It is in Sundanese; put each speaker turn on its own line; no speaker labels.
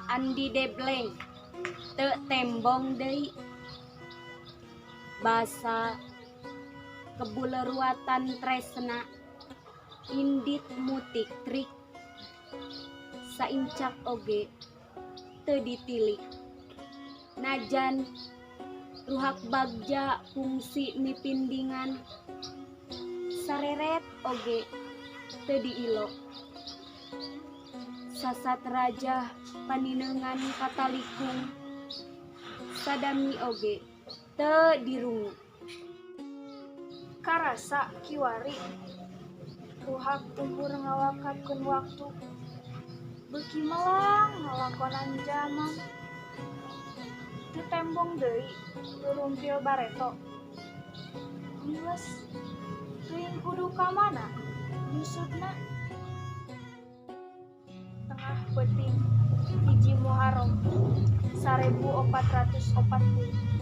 Andi Debleng teu tembong deui. Basa kebuleruatan tresna indit mutik trik saincak oge teu ditilik. Najan ruhak bagja kungsi mipindingan sareret oge teu diilo. Sasat raja paninengan katalikung sadami oge teu dirungu.
Karasa kiwari ruhak umur ngawakatkeun waktu beuki melang ngalakonan jaman teu tembong deui turumpil bareto miles teuing kudu ka mana nyusudna. Tengah peuting 1 Muharam 1440.